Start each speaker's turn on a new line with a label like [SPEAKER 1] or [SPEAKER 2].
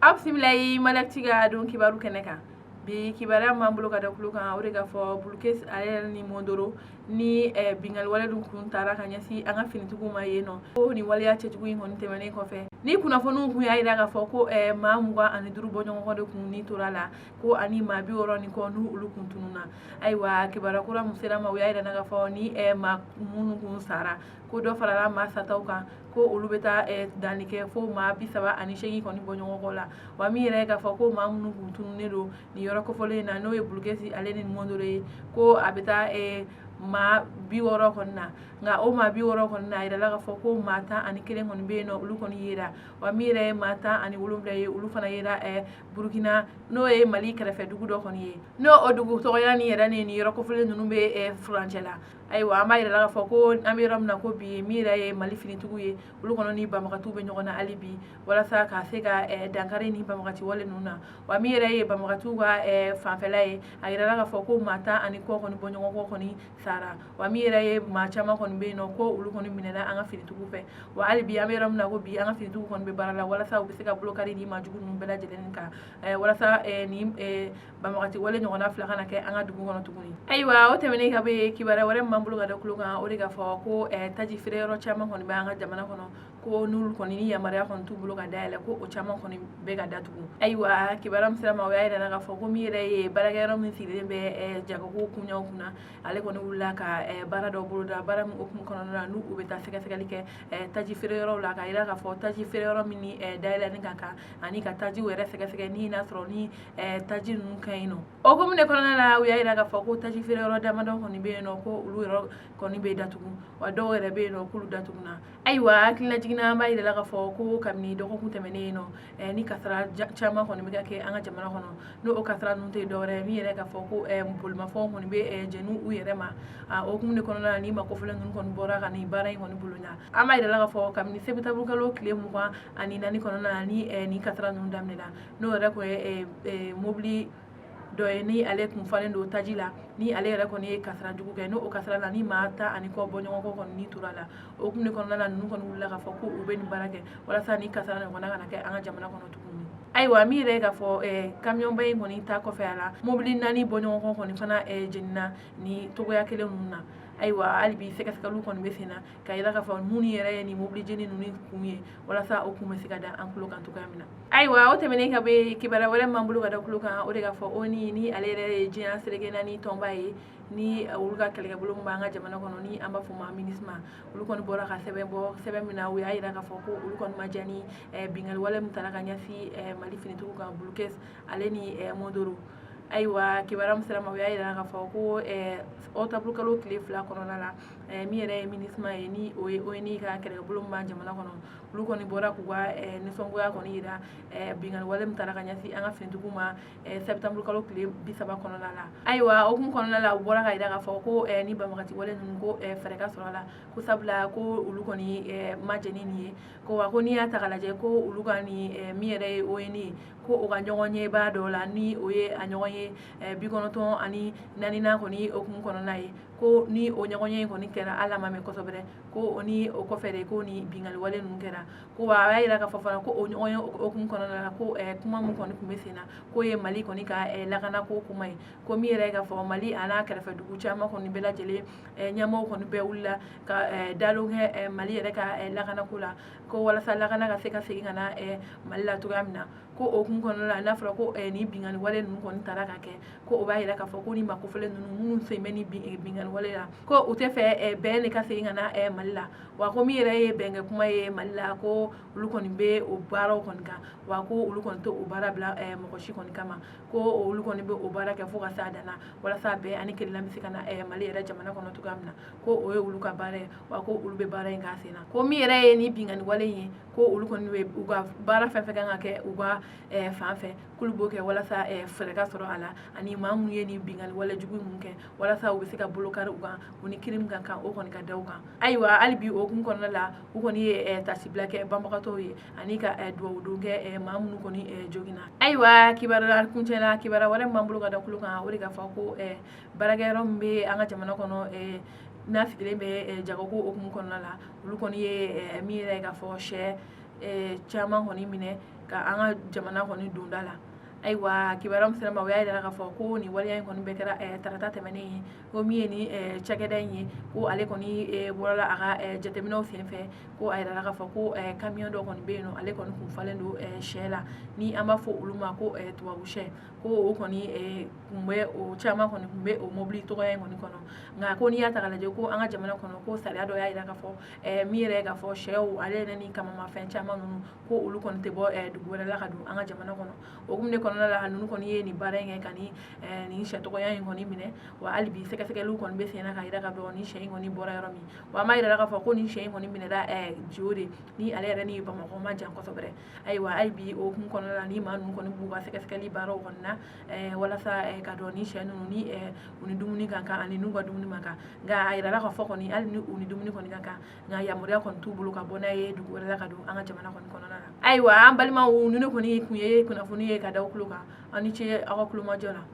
[SPEAKER 1] Aw bisimila ye Mali ka don kibaru kɛnɛ kan. Bi kibaruya m'an bolo ka da tulo kan, o de ka fɔ Bulukesi ale yɛrɛ ni Mondoro ni binkanni wale dun kun taara ka ɲɛsin an ka finitigiw ma yen nɔ. Ko nin waleya cɛjugu in kɔni tɛmɛnen kɔfɛ, ni kunnafoniw kun y'a jira k'a fɔ ko maa 25 bɔɲɔgɔnkɔ de kun ni tora la, ko ani maa 60 ni kɔ n'u olu kun tununna. Ayiwa, kibaruya kura min sera ma, u y'a jira k'a fɔ ni maa minnu kun sara, ko dɔ farala maa sataw kan, ko olu bɛ taa danni kɛ fo maa 38 kɔni bɔɲɔgɔnkɔ la. Wa min yɛrɛ ye k'a fɔ ko maa minnu kun tununnen don nin yɔrɔ kofɔlen in na, n'o ye Bulukesi ale ni Mondoro ye, ko a bɛ taa maa 60 kɔni na. Nka o maa 60 kɔni na, a yirala k'a fɔ ko maa 11 kɔni bɛ yen nɔ, olu kɔni yera. Wa min yɛrɛ ye maa 17 ye, olu fana yera Burukina, n'o ye Mali kɛrɛfɛ dugu dɔ kɔni ye, n'o o dugu tɔgɔya ni yɛrɛ ni nin yɔrɔ kofɔlen ninnu bɛ furancɛ la. Ayiwa, an b'a yira k'a fɔ ko an bɛ yɔrɔ min na ko bi, min yɛrɛ ye Mali finitigiw ye, olu kɔni ni banbagatiw bɛ ɲɔgɔn na hali bi, walasa ka se ka dankari ni banbagati wale ninnu na. Wa min yɛrɛ ye banbagatiw ka fanfɛla ye, a yirala k'a fɔ ko maa 10 ani kɔ kɔni bɔɲɔgɔnkɔ kɔni sara. Wa min yɛrɛ ye maa caman kɔni bɛ yen nɔ, ko olu kɔni minɛna an ka finitigiw fɛ. Wa hali bi an bɛ yɔrɔ min na ko bi, an ka finitigiw kɔni bɛ baara la walasa u bɛ se ka bolokari ni maa jugu ninnu bɛɛ lajɛlen kan, walasa ni banbagati wale ɲɔgɔnna fila kana kɛ an ka dugu kɔnɔ tuguni. Ayiwa, o tɛmɛnen ka bɔ yen, kibaruya wɛrɛ min b'an bolo ka da tulo kan, o de k'a fɔ ko taji feere yɔrɔ caman kɔni bɛ an ka jamana kɔnɔ, ko n'olu kɔni ni yamaruya kɔni t'u bolo ka dayɛlɛ, ko o caman kɔni bɛ ka datugu. Ayiwa, kibaruya min sera ma, o y'a yira k'a fɔ ko min yɛrɛ ye baarakɛyɔrɔ min sigilen bɛ jagoko kunɲaw kunna, ale kɔni wulila ka baara dɔ boloda, baara min hukumu kɔnɔna la n'u u bɛ taa sɛgɛsɛgɛli kɛ taji feere yɔrɔw la, k'a yira k'a fɔ taji feere yɔrɔ min ni dayɛlɛni ka kan, ani ka tajiw yɛrɛ sɛgɛsɛgɛ ni n'a sɔrɔ ni taji ninnu ka ɲi nɔ. O hukumu de kɔnɔna la, u y'a yira k'a fɔ ko taji feere yɔrɔ damadɔ kɔni bɛ yen nɔ, ko olu yɔrɔ kɔni bɛ datugu, wa dɔw yɛrɛ bɛ yen nɔ k'olu datuguna. Ayiwa, hakililajigin na, an b'a yira k'a fɔ ko kabini dɔgɔkun tɛmɛnen yen nɔ, ni kasara caman kɔni bɛ ka kɛ an ka jamana kɔnɔ, n'o kasara ninnu tɛ dɔwɛrɛ min yɛrɛ k'a fɔ ko bolimafɛnw kɔni bɛ jɛni u yɛrɛ ma. O hukumu de kɔnɔna la, ni maa kofɔlen ninnu kɔni bɔra ka nin baara in kɔni boloda. An b'a yira k'a fɔ kabini sɛtanburukalo tile 24 kɔnɔna na ni nin kasara ninnu daminɛna, n'o yɛrɛ kun ye mobili dɔ ye ni ale kun falen don taji la, ni ale yɛrɛ kɔni ye kasara jugu kɛ, n'o kasara la ni maa 10 ani kɔ bɔɲɔgɔnkɔ kɔni ni tora la. O hukumu de kɔnɔna la, ninnu kɔni wulila k'a fɔ ko u bɛ nin baara kɛ walasa ni kasara ɲɔgɔnna kana kɛ an ka jamana kɔnɔ tuguni. Ayiwa, min yɛrɛ ye k'a fɔ kamiyɔnba in kɔni ta kɔfɛ, a la mobili naani bɔɲɔgɔnkɔ kɔni fana jenina ni togoya kelen ninnu na. Ayiwa, hali bi sɛgɛsɛgɛliw kɔni bɛ sen na ka yira k'a fɔ minnu yɛrɛ ye nin mobili jeni ninnu kun ye, walasa o kun bɛ se ka da an tulo kan cogoya min na. Ayiwa, o tɛmɛnen ka bɔ yen, kibaruya wɛrɛ min b'an bolo ka da tulo kan, o de k'a fɔ ONU, ni ale yɛrɛ ye diɲɛ seleke naani tɔnba ye, ni olu ka kɛlɛkɛbolo min b'an ka jamana kɔnɔ, ni an b'a fɔ ma MINUSMA, olu kɔni bɔra ka sɛbɛn bɔ, sɛbɛn min na u y'a yira k'a fɔ ko olu kɔni ma diya ni binkanni wale min taara ka ɲɛsin Mali finitigiw kan Bulukesi ale ni Mondoro. Ayiwa, kibaruya min sera ma, u y'a yira k'a fɔ ko ɔkutɔburukalo tile 2 kɔnɔna la, min yɛrɛ ye MINUSMA ye, ni o ye ONU ka kɛlɛkɛbolo min b'an jamana kɔnɔ, olu kɔni bɔra k'u ka nisɔngoya kɔni yira binkanni wale min taara ka ɲɛsin an ka finitigiw ma sɛtanburukalo tile 30 kɔnɔna la. Ayiwa, o hukumu kɔnɔna la, u bɔra ka yira k'a fɔ ko ni banbagati wale ninnu, ko fɛɛrɛ ka sɔrɔ a la, ko sabula ko olu kɔni ma jɛn ni nin ye, ko wa ko n'i y'a ta k'a lajɛ, ko olu ka nin min yɛrɛ ye ONU ye, ko o ka ɲɔgɔn ɲɛba dɔ la, ni o ye a ɲɔgɔn ye 94nan kɔni hukumu kɔnɔna ye, ko ni o ɲɔgɔn ye kɔni kɛra, ala ma mɛn kosɛbɛ, ko o ni o kɔfɛ de ko ni binkanni wale ninnu kɛra. Ko wa a y'a yira k'a fɔ fana ko o ɲɔgɔn ye hukumu kɔnɔna la, ko kuma min kɔni tun bɛ sen na, k'o ye Mali kɔni ka lakana ko kuma ye, ko min yɛrɛ ye k'a fɔ Mali a n'a kɛrɛfɛ dugu caman kɔni bɛɛ lajɛlen ɲɛmaaw kɔni bɛɛ wulila ka dalon kɛ Mali yɛrɛ ka lakanako la, ko walasa lakana ka se ka segin ka na Mali la cogoya min na. Ko o hukumu kɔnɔna la, n'a fɔra ko nin binkanni wale ninnu kɔni taara ka kɛ, ko o b'a yira k'a fɔ ko ni maa kofɔlen ninnu minnu sen bɛ ni binkanni wale la, ko u tɛ fɛ bɛn de ka segin ka na Mali la. Wa ko min yɛrɛ ye bɛnkɛ kuma ye Mali la, ko olu kɔni bɛ o baaraw kɔni kan, wa ko olu kɔni tɛ o baara bila mɔgɔ si kɔni kama, ko olu kɔni bɛ o baara kɛ fo ka s'a dan na, walasa bɛn ani kelenya bɛ se ka na Mali yɛrɛ jamana kɔnɔ cogoya min na, ko o ye olu ka baara ye, wa ko olu bɛ baara in k'a sen na. Ko min yɛrɛ ye ni binkanni wale in ye, ko olu kɔni bɛ u ka baara fɛn fɛn kan ka kɛ u ka fan fɛ, k'olu b'o kɛ walasa fɛɛrɛ ka sɔrɔ a la, ani maa minnu ye nin binkanni wale jugu ninnu kɛ, walasa u bɛ se ka bolo kari u kan, u ni kiri min ka kan, o kɔni ka da u kan. Ayiwa, hali bi o hukumu kɔnɔna la, u kɔni ye tasibila kɛ banbagatɔw ye, ani ka dugawu don kɛ maa minnu kɔni joginna. Ayiwa, kibaruya kuncɛla, kibaruya wɛrɛ min b'an bolo ka da tulo kan, o de k'a fɔ ko baarakɛyɔrɔ min bɛ an ka jamana kɔnɔ, n'a sigilen bɛ jagoko hukumu kɔnɔna la, olu kɔni ye min yɛrɛ ye k'a fɔ sɛ caman kɔni minɛ ka an ka jamana kɔni donda la. Ayiwa, kibaruya min sera ma, o y'a yira k'a fɔ ko nin waleya in kɔni bɛɛ kɛra tarata tɛmɛnen ye. Ko min ye ni cakɛda in ye, ko ale kɔni bɔra a ka jateminɛw senfɛ, ko a yirala k'a fɔ ko camion dɔ kɔni bɛ yen nɔ, ale kɔni kun falen don sɛ la, ni an b'a fɔ olu ma ko tubabu sɛ. Ko o kɔni kun bɛ, o caman kɔni kun bɛ o mobili tɔgɔya in kɔni kɔnɔ. Nka ko n'i y'a ta k'a lajɛ, ko an ka jamana kɔnɔ, ko sariya dɔ y'a yira k'a fɔ min yɛrɛ k'a fɔ sɛw ale yɛrɛ ni kamamafɛn caman ninnu, ko olu kɔni tɛ bɔ dugu wɛrɛ la ka don an ka jamana kɔnɔ. O hukumu de kɔnɔna la, ninnu kɔni ye nin baara in kɛ ka nin sɛ tɔgɔya in kɔni minɛ. Wa hali bi sɛgɛsɛgɛliw kɔni bɛ sen na k'a yira k'a dɔn nin sɛ in kɔni bɔra yɔrɔ min. Wa an b'a yira k'a fɔ ko nin sɛ in kɔni minɛra Jiwo de, ni ale yɛrɛ ni Bamakɔ man jan kosɛbɛ. Ayiwa, hali bi o hukumu kɔnɔna la, ni maa ninnu kɔni b'u ka sɛgɛsɛgɛli baaraw kɔni na walasa ka dɔn ni sɛ ninnu ni u ni dumuni ka kan ani n'u ka dumuni man kan. Nka a yirala k'a fɔ kɔni, hali ni u ni dumuni kɔni ka kan, nka yamaruya kɔni t'u bolo ka bɔ n'a ye dugu wɛrɛ la ka don an ka jamana kɔni kɔnɔna na. Ayiwa, an balimaw, ninnu kɔni tun ye kunnafoni ye ka da aw tulo kan. Aw ni ce aw ka tulomajɔ la.